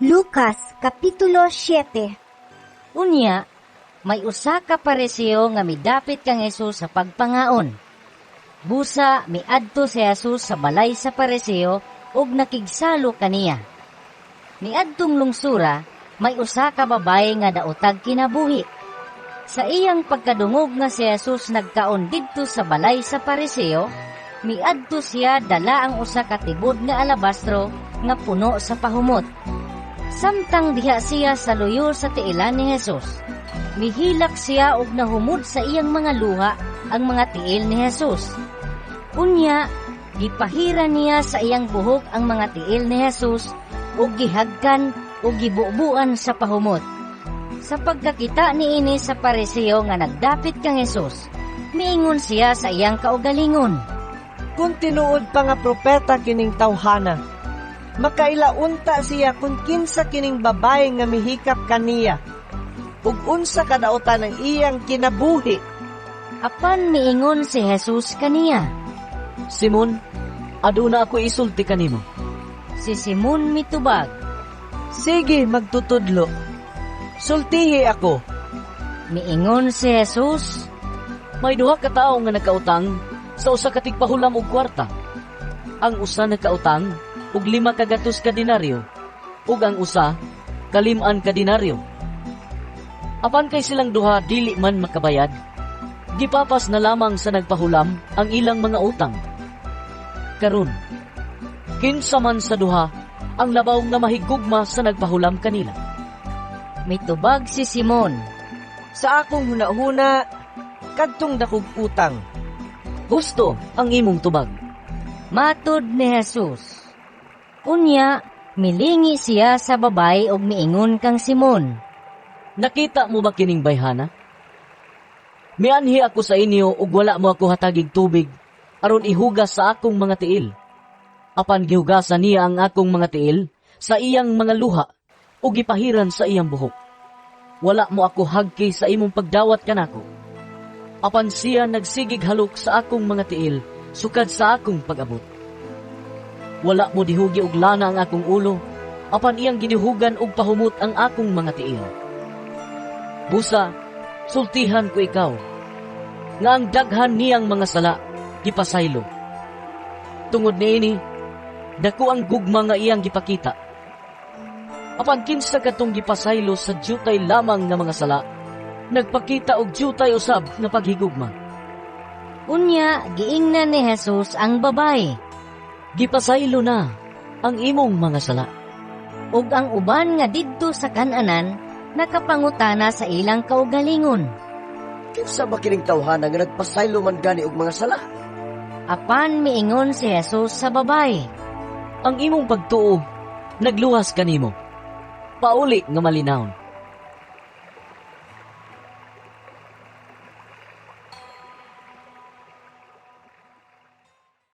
Lucas Kapitulo 7. Unya, may usa ka Pariseo nga midapit kang Jesus sa pagpangaon. Busa miadto si Jesus sa balay sa Pariseo ug nakigsalo kaniya. Niadtong lungsura, may usa ka babaye nga daotag kinabuhi. Sa iyang pagkadungog nga si Jesus nagkaon didto sa balay sa Pariseo, miadto siya dala ang usa ka tibod nga alabastro nga puno sa pahumot. Samtang diha siya sa luyo sa tiilan ni Jesus, mihilak siya og nahumod sa iyang mga luha ang mga tiil ni Jesus. Unya, gipahira niya sa iyang buhok ang mga tiil ni Jesus ug gihagkan ug gibubuan sa pahumot. Sa pagkakita niini sa Pariseo nga nagdapit kang Jesus, miingon siya sa iyang kaugalingon, "Kung tinuod pa nga propeta kining tawhana, makaila unta siya kung kinsa kining babae nga mihikap kaniya, ug unsa kadaotan ang iyang kinabuhi." Apan miingon si Jesus kaniya, "Simon, aduna ako isulti kanimo." Si Simon mitubag, "Sige, magtutudlo. Sultihi ako." Miingon si Jesus, "May duha ka tawo nga nagkautang sa usa ka tigpahulam og kwarta. Ang usa nagkautang og 500 ka denaryo ug ang usa 500 ka denaryo. Apan kay silang duha dili man makabayad, gipapas na lamang sa nagpahulam ang ilang mga utang. Karon, kinsa man sa duha ang labaw nga mahigugma sa nagpahulam kanila?" Mitubag si Simon, "Sa akong hunahuna, kadtong dakog utang." "Husto ang imong tubag." Matud ni Jesus. Unya, milingi siya sa babae og miingon kang Simon, "Nakita mo ba kining bayhana? Mianhi ako sa inyo ug wala mo ako hatagig tubig aron ihugas sa akong mga tiil. Apan gihugasan niya ang akong mga tiil sa iyang mga luha ug gipahiran sa iyang buhok. Wala mo ako hagki sa imong pagdawat kanako. Apan siya nagsigig halok sa akong mga tiil sukad sa akong pag-abot. Wala mo dihugi og lana ang akong ulo, apan iyang gidihugan og pahumot ang akong mga tiil. Busa, sultihan ko ikaw, nga ang daghan niyang mga sala, gipasaylo. Tungod niini, dako ang gugma nga iyang gipakita. Apan kinsa katong gipasaylo sa dyutay lamang nga mga sala, nagpakita og dyutay usab nga paghigugma." Unya, giingnan ni Jesus ang babae, "Gipasaylo na ang imong mga sala." Ug ang uban nga didto sa kananan nakapangutana sa ilang kaugalingon, "Kinsa ba kining tawhana nga nagpasaylo man gani og mga sala?" Apan miingon si Jesus sa babae, "Ang imong pagtuo nagluwas kanimo. Pauli nga malinawon."